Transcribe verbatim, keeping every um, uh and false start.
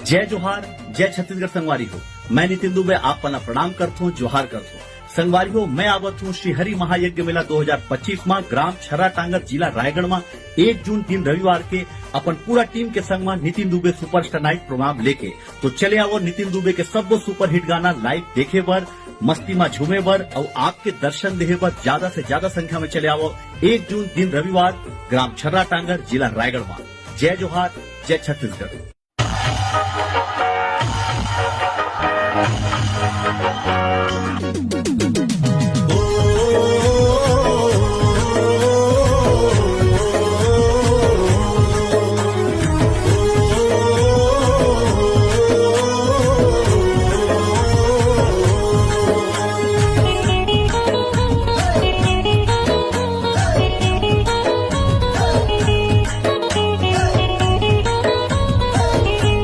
जय जोहार, जय छत्तीसगढ़ संगवारी हो। मैं नितिन दुबे आप मन ला प्रणाम करथों, जोहार करथों। संगवारी हो, मैं आवत हूँ श्री हरि महायज्ञ मेला दो हज़ार पच्चीस मा ग्राम छर्रा टांगर, जिला रायगढ़ मा एक जून दिन रविवार के अपन पूरा टीम के संग मा Nitin Dubey superstar night program लेके। तो चले आवो नितिन दुबे के सब्बो सुपरहिट गाना लाइव देखे बर, मस्ती मा झूमे बर अउ आपके दर्शन देहे बर ज्यादा से ज्यादा संख्या में चले आवो एक जून दिन रविवार ग्राम छर्रा टांगर, जिला रायगढ़ मा। जय जोहार, जय छत्तीसगढ़।